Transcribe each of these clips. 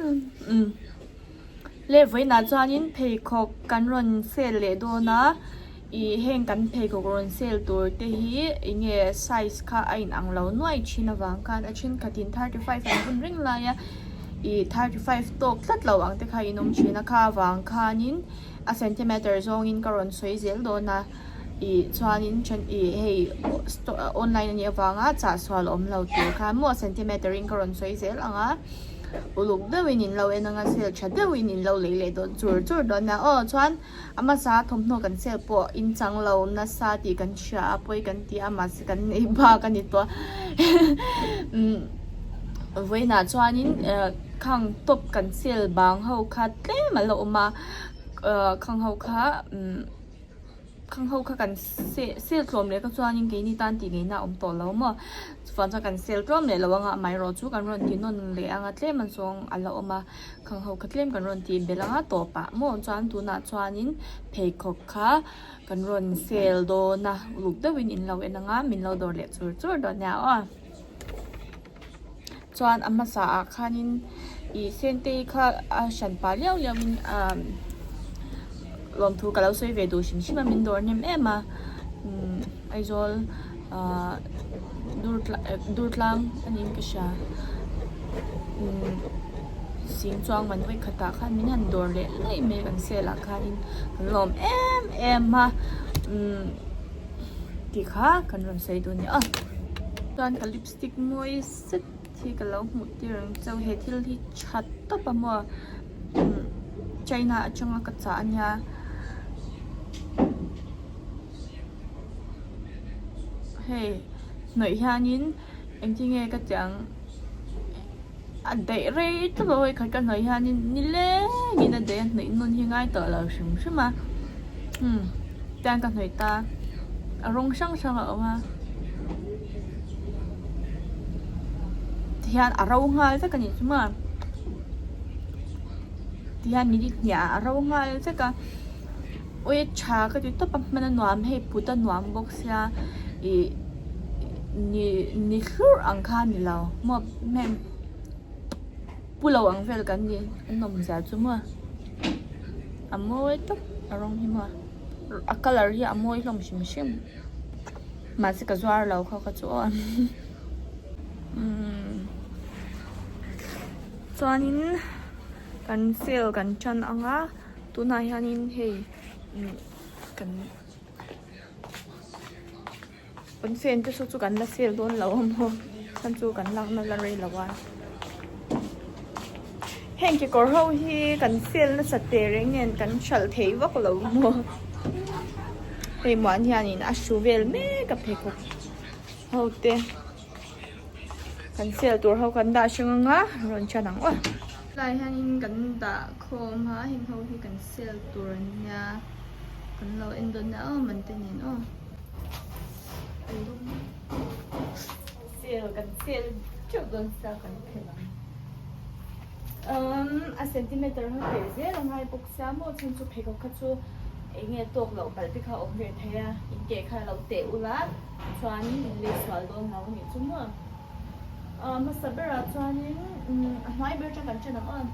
Umm le vawiinah chuanin pheikhawk kan rawn sale leh dawn a ih heng kan pheikhawk rawn sale tur te hi eng nge size kha a inang lo nuai thin avang khan a thenkhatin 35 an bun reng lai a ih 35 tawk tlat lo ang te kha in awm thin a kha avang khanin a centimeter zawngin ka rawn sawi zel dawn a. Ih chuanin then ih hei online anih avanga chah sual awm lo tur khan maw centimeter in ka rawn sawi zel ang a uluk deuhin in lo en anga sale tha deuhin in lo lei leh dawn chur chur dawn a aw chuan a hmasa thawmhnaw kan sale pawh in chang lo nasa tih kan hria a pawi kan ti a mahse kan nei bak a ni tawh umm vawiinah chuanin eh khang top kan sale bang ho kha tlem a la awm a ah khang ho kha umm. Khang ho kha kan sale tlawm leh kha chuanin keini tan tih ngeihna a awm tawh lo maw chuvang chuan kan sale tlawm leh lo anga amaherawh chu kan rawn ti nawn leh anga tlem a zawng a la awm a khang ho kha tlem kan rawn tih belh anga tawpah maw chuan tunah chuanin pheikhawk kha kan rawn sale dawn a uluk deuhin in lo en anga min lo dawr leh chur chur dawn nia aw. Chuan a hmasa ah khanin ih Sentei kha a hran pah liau liau in ahh lawmthu ka lo sawi ve duh hrim hrim a min dawr hnem em a umm Aizawl ahh Durtlang a niin ka hria umm sing chuang man vawi khatah khan min han dawr leh laih mai kan sale ah khanin kan lawm em em a umm. Tih kha kan rawn sawi duh a ni a chuan ka lipstick mawi zet hi ka lo hmuh tir ang chauh he thil hi tha tawp a maw umm china atanga ka chah a nia hei hnawih hianin engtin nge ka tih ang. A daih rei tlat a vawikhat ka hnawih hianin nilengin a daih a hnawih nun hi ngai tawh lo hrim hrim a umm tiang ka hnawih ta a rawng hrang hrang a awm a tihian a ro nghal vek a nih chu maw tihian minute hnih ah a ro nghal vek a. Ui tha ka ti tawp a hman a nuam hei put a nuam bawk sia ih ni ni hlurh ang kha a ni lo maw heng pu lo ang vel kan ni a nawm zia chu maw a mawi tawp a rawng hi maw a colour hi a mawi hlawm hrim hrim mahse ka zuar lo kha ka chu aw umm chuanin kan sale kan tan ang a. Tunah hianin hei kan pawnfen te saw chu kan la sale dawn lo a maw chhan chu kan lakna la rei lo a heng kekawr ho hi kan sale nasa teh reng nen kan hralh thei vak lo maw hei muan hianin a hru vel mek a pheikhawk ho te. Kan sale tur ho kan dah hrang anga rawn chan ang aw. Tlai hianin kan dah khawm a heng ho hi kan sale tur an nia kan lo en dawn nia aw man te nen aw. Sale kan sale teuh dawn sia kan phelh ang. Umm a centimeter ho teh zel a ngai bawk sia maw chhan chu pheikhawk kha chu eng nge tawk loh palh te kha a awm ve thei a in ke kha lo teh ula chuanin in lei sual dawn lo a nih chu maw ah hmasa berah chuanin umm a hnuai ber atang kan ṭan ang aw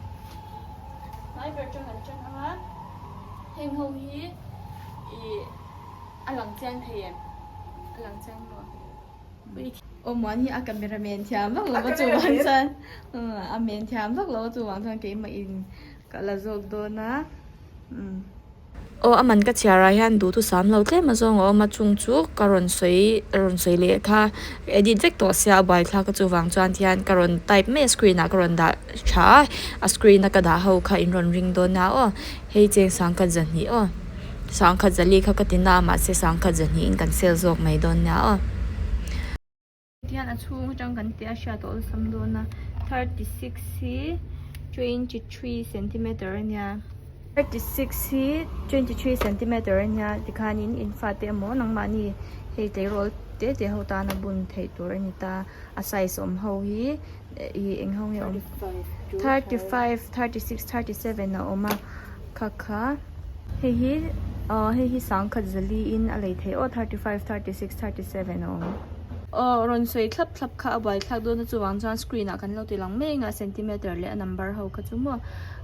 hnuai ber atang kan ṭan ang a heng ho hi ih a lang chiang thei em a lang chiang maw. Aw muan hi a camera men thiam vak lo a chuvang chuan a men thiam vak lo a chuvang chuan keimah in ka la zawk dawn a umm. Aw a man ka chhiar ah hian duhtu sam lo tlem a zawng a awm a chung chu ka rawn sawi rawn sawi leh kha edit vek tawh sia a buaithlak a chuvang chuan tihian ka rawn type mai a screen ah ka rawn dah tha a a screen a ka dah ho kha in rawn ring dawn nia aw hei cheng sangkhat zahnih aw. Sangkhat zali kha ka ti na a mahse sangkhat zahnih in kan sale zawk mai dawn nia aw. Tihian a chhung atang kan tih a hriat a awlsam dawn a 36 hi 23 centimeter a nia 36 hi 23 centimeter a nia tikhanin in fate emaw nangmahni hei tleirawl te te ho tana bun theih tur a ni ta a size awm ho hi ih eng ho nge awm 35 36 37 a awm a kha kha. Hei hi aw hei hi sangkhat zali in a lei theih aw 35 36 37 a awm. Aw rawn sawi thlap thlap kha a buaithlak dawn a chuvang chuan screen ah kan lo ti lang mai anga centimeter leh a number ho kha chu maw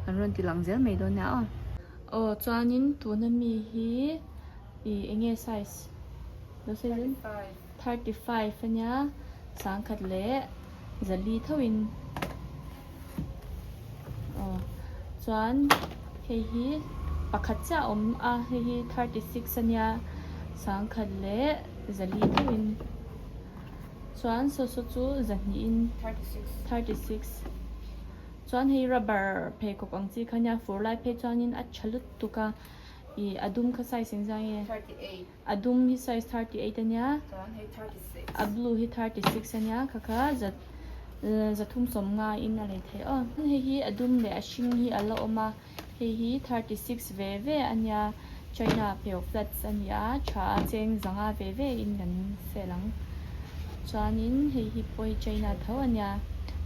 kan rawn ti lang zel mai dawn nia aw. Aw chuanin tuna mi hi ih eng nge size lo sawi zel 35 ania sangkhat leh zali thoin aw chuan hei hi pakhat chiah a awm a hei hi 36 ania sangkhat leh zali thoin chuan saw saw chu zahnihin 36 chuan hei rubber pheikhawk ang chi kha ania fur lai phei chuanin a tha lutuk a ih a dum kha size engzah nge. A dum hi size 38 ania, a blue hi 36 ania, kha kha za zathum sawmnga in a lei theih aw. Hei hi a dum leh a hring hi a la awm a, hei hi 36 ve ve ania, China pheo flats a ni a, tha a cheng zanga ve ve in kan sel ang. Chuanin hei hi pawh hi China tho ania,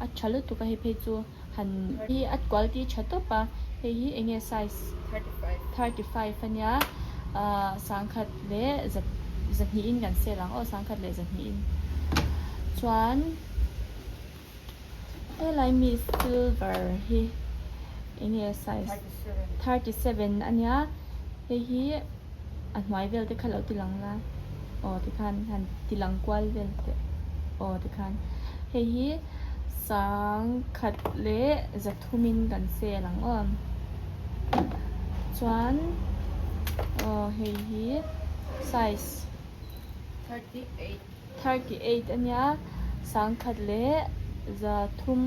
a tha lutuk a hei phei chu han hi a quality tha tawp a hei hi eng nge size 35 ania ahh sangkhat leh za zahnih in kan sel ang aw sangkhat leh zahnih in chuan helai mi silver hi eng nge size 37 ania hei hi a hnuai vel te kha lo ti lang la aw tikhan han ti lang kual vel teh aw tikhan hei hi sangkhat leh zathumin kan sel ang aw chuan aw hei hi size 38 ania sangkhat leh zathum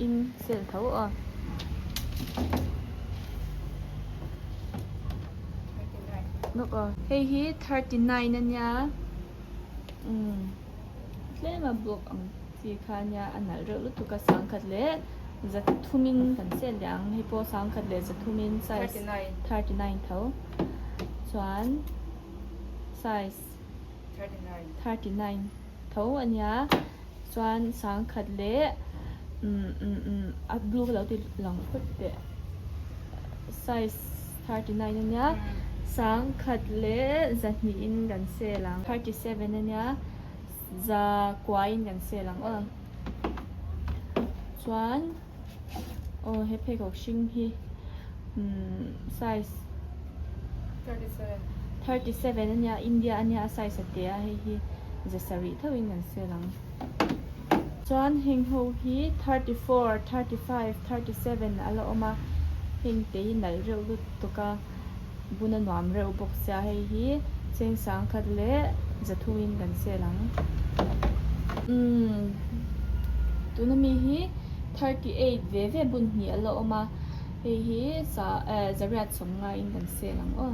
in sel tho aw. Hei hi 39 ania umm tlem a block ang chi kha ania a nalh reuh lutuk a sangkhat leh zathumin kan chet leh ang hei pawh sangkhat leh zathumin size 39 tho chuan size 39 tho ania chuan sangkhat leh umm umm umm a blue ka lo ti lang phawt teh size 39 ania sangkhat leh zahnih in kan sel ang 37 ania za kua in kan sel ang aw chuan aw he pheikhawk hring hi umm size 37 ania India ania a size a te a hei hi za sarih tho in kan sel ang chuan heng ho hi 34 35 37 a la awm a heng te hi nalh reuh lutuk a bun a nuam reuh bawk sia hei hi cheng sangkhat leh zathum in kan sel ang umm tuna mi hi 38 ve ve bun hnih a la awm a hei hi sa eh zariat sawmnga in kan sel ang aw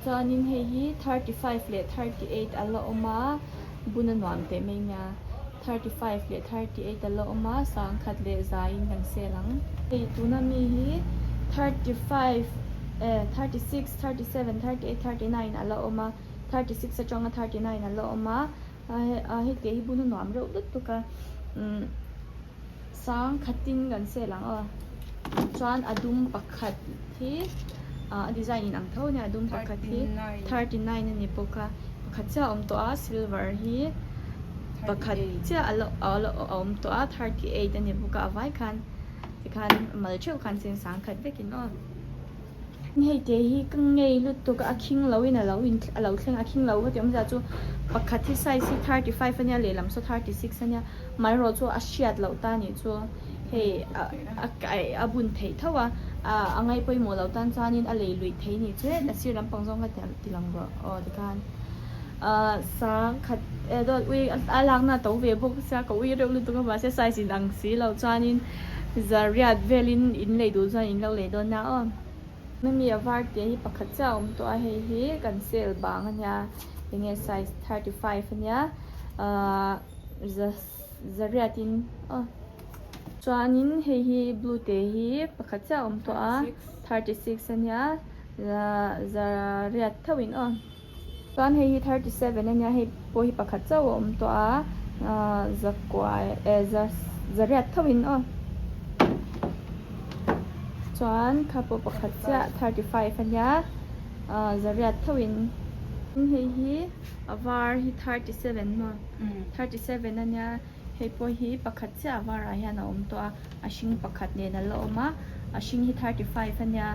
chuanin hei hi 35 leh 38 a la awm a bun a nuam teh mai nia 35 leh 38 a la awm a sangkhat leh za in kan sel ang. Hei tuna mi hi 35 eh 36 37 38 39 a la awm a 36 atanga 39 a la awm a a hei te hi bun a nuam reuh lutuk a umm sangkhatin kan sel ang aw chuan a dum pakhat hi ah a design in ang tho a nia a dum pakhat hi 39 a ni bawk a pakhat chiah a awm tawh a silver hi pakhat chiah a la a la a awm tawh a 38 a ni bawk a a vai khan tikhan mal theuh khan cheng sangkhat vekin aw. Hei te hi ka ngei lutuk a khing lo in alo in alo thleng a khing lo ka tih awmzia chu pakhat hi size hi 35 ania lehlam saw 36 ania amaherawh chu a hriat loh ta nih chu hei a a a bun theih tho a a ngaih pawimawh loh tan chuanin a lei luih theih nih chu a sir lampang zawng kha ti lang rawh aw tikhan ahh sangkhat eh dawt ui a lakna a to ve bawk sia ka ui reuh lutuk a mahse size in ang si loh chuanin Zariat velin in lei duh chuan in lo lei dawn nia aw. Mimi a var tih hi pakhat chiah a awm tawh a hei hi kan sale bang a nia enge size 35 a nia ahh zariat in aw chuanin hei hi blue te hi pakhat chiah a awm tawh a 36 a nia zariat theuh in aw. Chuan hei hi 37 a nia hei pawh hi pakhat chauh a awm tawh a ahh zakua eh za zariat tho in aw chuan kha pawh pakhat chiah 35 a nia ahh zariat tho in. Hei hi a var hi 37 maw 37 ania hei pawh hi pakhat chiah a varah hian a awm tawh a a hring pakhat nen a la awm a a hring hi 35 ania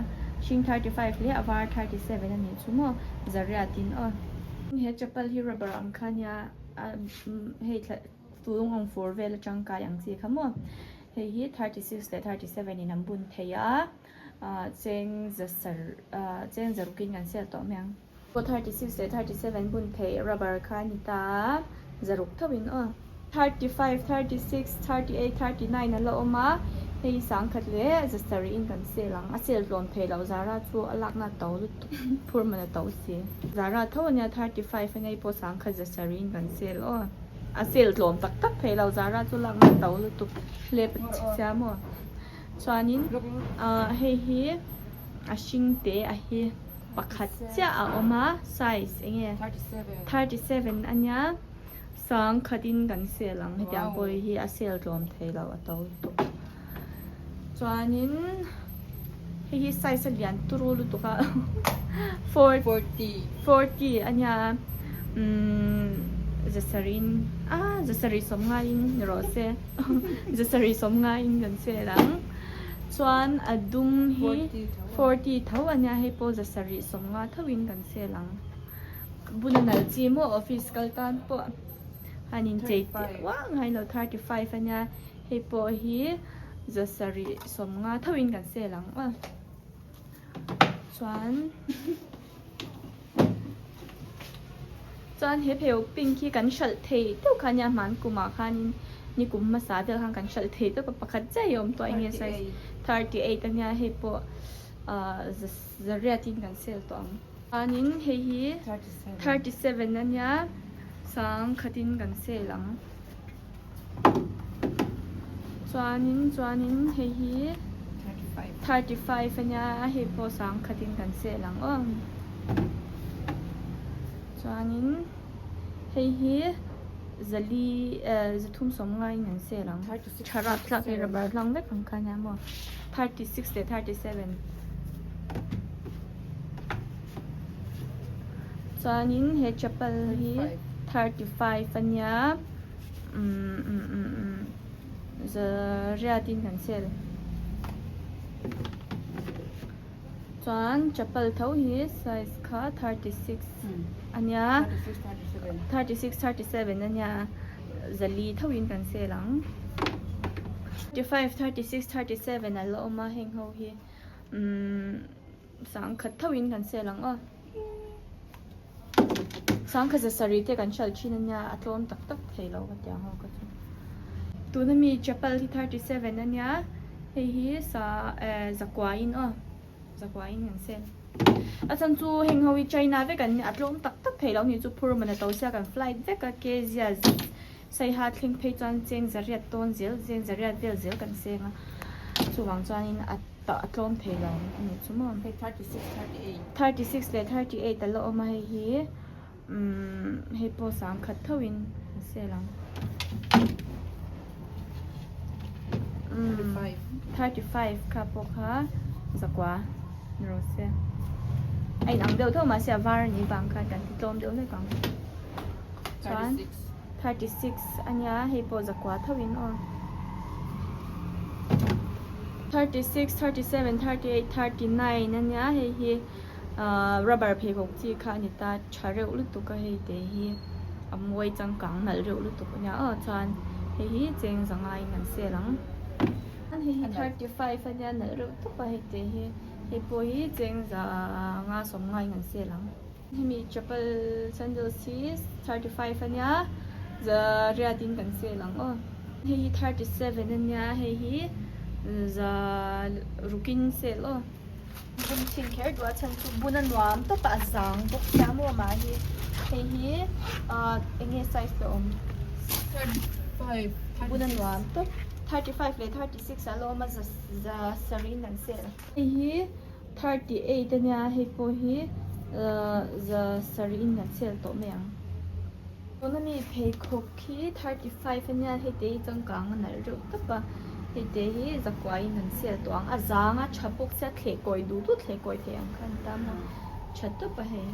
hring 35 leh a var 37 a nih chu maw zariatin aw. He chapal hi rubber ang kha ania hei thla Tulung ang fur vel atang kai ang chi kha maw. Hei hi 36 leh 37 in an bun thei a, cheng za sar cheng za rukin kan sel tawh mai ang. Pawh 36 leh 37 bun thei rubber kha a ni ta a, za ruk tho in aw. 35, 36, 38, 39 a la awm a, hei sangkhat leh za sarih in kan sel ang. A sel tlawm thei loh Zara chu a lakna to lutuk phur man a to si. Zara tho ania 35 a nei pawh sangkhat za sarih in kan sel aw. A sel tlawm tak tak thei lo Zara chu lak na to lutuk hlep sia maw chuanin ah hei hi a hring te a hi pakhat chiah a awm a size eng nge 37 ania sang khatin kan sel ang hetiang pawh hi a sel tlawm thei lo a to lutuk chuanin hei hi size a lian turu lutuk a 40 ania umm zasarih ah zasarih sawm ngaiin ni rawh se zasarih sawm ngaiin kan sel ang chuan a dum hi 40 tho ania hei pawh zasarih sawm nga thoin kan sel ang bun a nalh chi maw office kal tan pawh han inchei teh uang ngailo 35 ania. Hei pawh hi zasarih sawmnga thoin kan sel ang a chuan chuan he pheiawk pink hi kan hralh thei deuh kha ania hman kumah khanin ni kum hmasa vel khan kan hralh thei deuh a pakhat chiah hi a awm tawh a enge size 38 ania hei pawh ah zariatin kan sel tawh ang chuanin hei hi 37 ania sangkhatin kan sel ang. Chuanin chuanin hei hi 35 ania hei pawh sangkhatin kan sel ang aw chuanin hei hi zali eh zathum sawm ngaiin an sel ang tha rap tlak hi rubber hlang vek ang kha ania maw 36 leh 37 chuanin he chapal hi 35 ania. Umm umm umm umm zariatin kan sel chuan chapal tho hi size kha 36 ania 36 37 ania zali thoin kan sel ang 35 36 37 a la awm a heng ho hi umm sangkhat thoin kan sel ang aw. Sangkhat zasarih te kan hralh thin ania a tlawm tak tak thei lo ka ti ang ho ka chu. Tuna mi chapal hi 37 ania hei hi sa eh zakuain aw zakuain kan sel. A chhan chu heng ho hi China vek an nia a tlawm tak tak thei lo ni chu phur man a to sia kan flight vek a kezia saiha thleng phei chuan cheng zariat tawn zel cheng zariat vel zel kan seng a chuvang chuanin a a tlawm thei lo a nih chu maw. Hei 36, 38. 36 leh 38 a la awm a hei hi umm hei pawh sangkhat tho in a sel ang umm 35 kha pawh kha zakua ni rawh se a inang deuh tho mahse a var a nih vang khan kan ti tlawm deuh hlek ang chuan 36 a nia hei pawh zakua tho in aw. 36, 37, 38, 39 a nia hei hi ahh rubber pheikhawk chi kha a ni ta tha reuh lutuk a hei te hi a mawi changkang nalh reuh lutuk a nia aw chuan hei hi cheng zanga in an sel ang hei hi 35 a nia nalh reuh tawp a hei te hi hei pawh hi cheng zanga sawmnga in an sel ang. Hemi chapal sandals hi 35 a nia zariat in kan sel ang aw. Hei hi 37 a nia hei hi za rukin sel aw. Bun chhin kher duh a chhan chu bun a nuam tawp a a zang bawk sia maw mah hi hei hi ah eng nge size te awm 35 bun a nuam tawp 35 leh 36 ah la awm a za sarih in an sel. Hei hi 38 a nia hei pawh hi za sarih in kan sel tawh mai ang. Tuna mi pheikhawk hi 35 a nia hei te hi changkang a nalh reuh tawp a hei te hi zakua in kan sel tawh ang a zang a tha bawk sia thleh kawi duh duh thleh kawi thei ang kha a ni ta maw tha tawp a hei.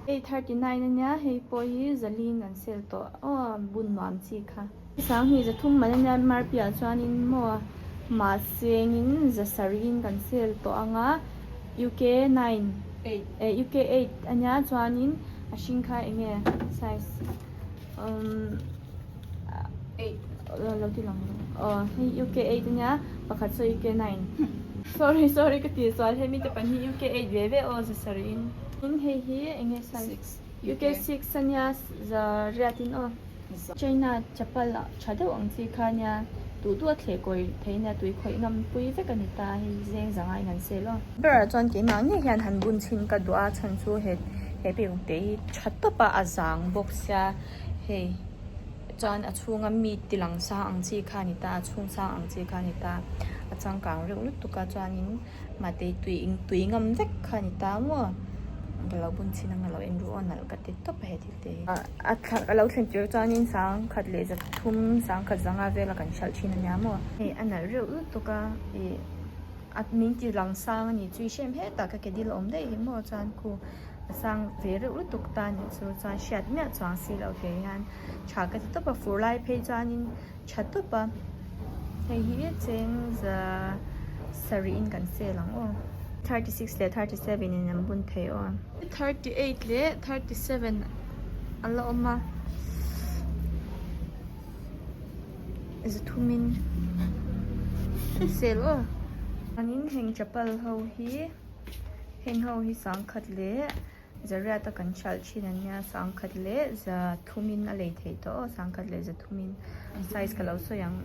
Hei 39 ania hei pawh hi zaliin an sale tawh aw bun nuam chi kha. 20 3 man ania MRP ah chuanin maw mahse engin zasarih kan sale tawh anga UK 9 eh UK 8 ania chuanin a hring kha enge size umm lo ti lang lo aw hei UK 8 ania pakhat saw UK 9 sorry sorry ka tih sual hemi te pahnih UK 8 ve ve aw zasarih in hei hi enge size UK 6 ania zariatin aw. China chapal tha deuh ang chi kha nia duh duh a thleh kawi thei nia tui khawih ngam pui vek a ni ta hei zeng zanga in an sel aw. Berah chuan keimah ngei hian han bun chhin ka duh a chhan chu he he pheikhawk te hi tha tawp a a zang bawk sia hei chuan a chhunga mi ti lang sang ang chi kha a ni ta a chhung sang ang chi kha a ni ta a changkang reuh lutuk a chuanin Mahte tui eng tui ngam vek kha a ni ta maw? Ka lo bun chhin ang a lo en ru aw nalh ka ti tawp a he thil te hi. A thla ka lo thlen tir chuanin sangkhat leh zathum sangkhat zanga vela kan hralh thin a nia maw? Hei a nalh reuh lutuk a ih a min ti lang sang a ni chu i hrem hetah ka ke dil a awm daih hi maw chuan khu a sang ve reuh lutuk ta a nih chu chuan hriat miah chuang si lo ke hian tha ka ti tawp a fur lai phei chuanin Tha tawp a, hei hi cheng za sarih in kan sale ang aw. 36 leh 37 in an bun thei aw. 38 leh 37 a la awm a, zathum in an sale aw. Chuanin heng chapal ho hi heng ho hi sangkhat leh Zariat a kan hralh thin an nia sangkhat leh za thumin a lei theih tawh aw sangkhat leh za thumin size ka lo sawi ang.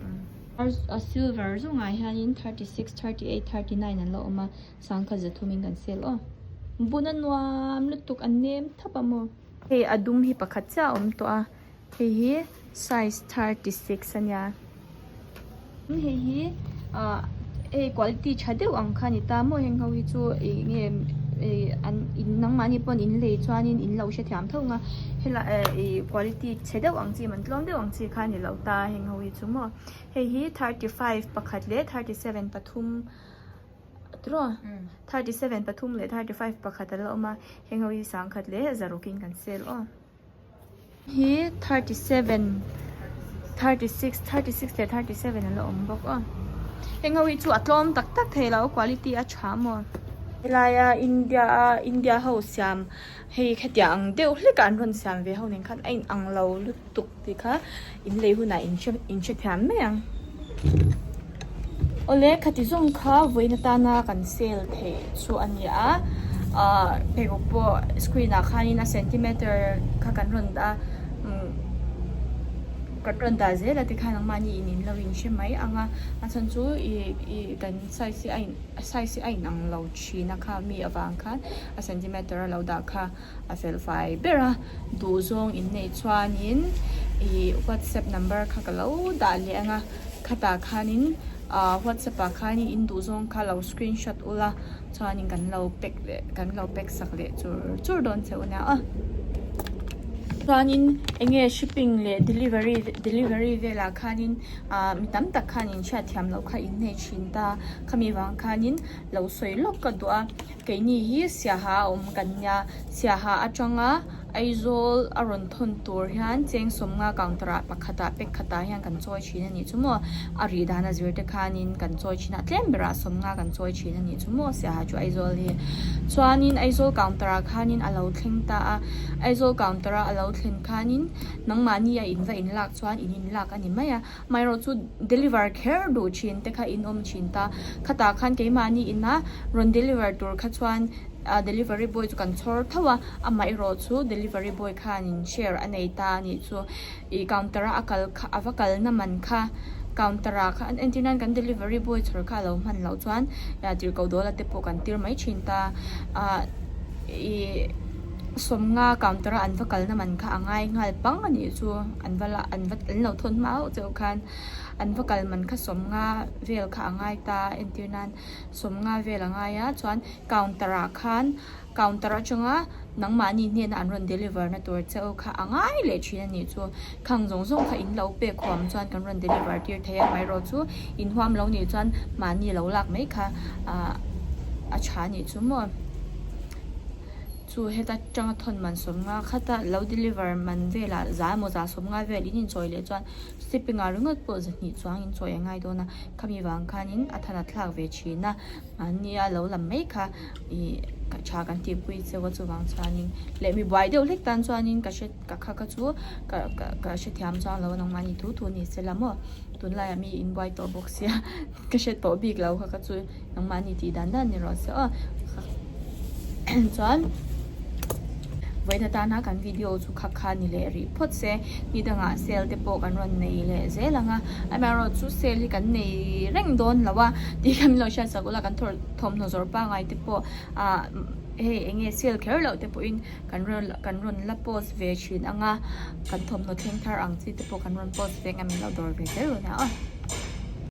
A silver zawngah hianin 36, 38, 39 an la awm a sangkhat za thumin kan sale aw. Bun a nuam lutuk a nem thap a maw. Hei a dum hi pakhat chiah a awm tawh a hei hi size 36 a nia. Hei hi ah hei quality tha deuh ang kha a ni ta maw heng ho hi chu ih nge ih an in nangmahni pawn in lei chuanin in lo hrethiam tho ang a helai eh ih quality chhe deuh ang chi man tlawm deuh ang chi kha a ni lo ta heng ho hi chu maw hei hi 35 pakhat leh 37 pathum tiraw 37 pathum leh 35 pakhat a la awm a heng ho hi sangkhat leh zarukin kan sale aw. Hi 37, 36, 36 leh 37 a la awm bawk aw. Heng ho hi chu a tlawm tak tak thei lo quality a tha maw. Helaia India a India ho siam hei khatiang ang deuh hlek a an rawn siam ve ho nen khan a in ang lo lutuk tih kha in lei hunah in hre in hrethiam mai ang. Awle khati zawng kha vawiin atana kan sale theih chu a ni a ahh pheikhawk pawh screen ah khanin a centimeter kha kan rawn dah a umm kan rawn dah zel a tikhan nangmahni in in lo in hre mai ang a a chhan chu ih ih kan size hi a in size hi a in ang lo thin a kha mi avang khan a centimeter a lo dah kha a fel fai ber a duhzawng in neih chuanin ih whatsapp number kha ka lo dah leh ang a khatah khanin ah whatsapp ah khanin in duhzawng kha lo screenshot ula chuanin kan lo pack leh kan lo pack sak leh chur chur dawn che u nia aw chuanin eng nge shipping leh delivery delivery velah khanin ah mi tam tak khan in hriatthiam loh kha in nei thin ta khami vang khanin lo sawi lawk ka duh a. Keini hi Siaha a awm kan nia, Siaha atanga Aizawl a rawn thawn tur hian cheng sawmnga counter ah pakhatah pack khatah hian kan chawi thin a nih chu maw? A rih dan a zir te khanin kan chawi thin a, tlem berah sawmnga kan chawi thin a nih chu maw Siaha chu Aizawl hi. Chuanin Aizawl counter ah khanin a lo thleng ta a, Aizawl counter a a lo thlen khanin nangmahni a in va in lak chuan in in lak a ni mai a. Amaherawh chu deliver kher duh thin te kha in awm thin ta. Khatah khan keimahni ina rawn deliver tur kha chuan ah delivery boy chu kan chhawr tho a, amaherawh chu delivery boy khanin share a nei ta a nih chu. Ih counter a a kal kha a va kalna man kha counter ah khan entir nan kan delivery boy chhawr kha a lo hman loh chuan tirhkoh dawla te pawh kan tir mai thin ta. Ah ih sawmnga counter a an va kalna man kha a ngai nghal pang a nih chu. An va la an va an lo thawn hma hauh chauh khan an va kal man kha sawmnga vel kha a ngai ta a entir nan sawmnga vel a ngai a chuan counter ah khan counter atanga nangmahni hnena an rawn deliver na tur chauh kha a ngai leh thin a nih chu khang zawng zawng kha in lo pek huam chuan kan rawn deliver tir thei a amaherawh chu in huam lo nih chuan mahni lo lak mai kha ah a tha a nih chu maw. Chu heta tanga thawn man sawmnga khata lo deliver man velah za emaw za sawmnga vel in inchawi leh chuan shipping ah ringawt pawh zahnih chuang inchawi a ngai dawn a, khami vang khanin a than a thlak ve thin a, mahnia lo lam mai kha ih tha kan tihpui cheu a chuvang chuanin leh mi buai deuh hlek tan chuanin ka hre ka kha kha chu ka ka ka hrethiam chuang lo a nangmahni thu thu ni se la maw tunlaiah mi inbuai tawh bawk sia. Ka hre tawh bik lo kha ka chu nangmahni tih dan dan ni rawh se aw chuan vawiin atana kan video chu kha kha ni leh rih phawt se ni dangah sale te pawh kan rawn nei leh zel ang a amaherawh chu sale hi kan nei reng dawn lo a tih kha min lo hriat sak ula kan thawmhnaw zawrh pangngai te pawh ah hei eng nge sale kher loh te pawhin kan rawn kan rawn la post ve thin ang a kan thawmhnaw thleng thar ang chi te pawh kan rawn post ve ang a min lo dawr ve zel rawh nia aw.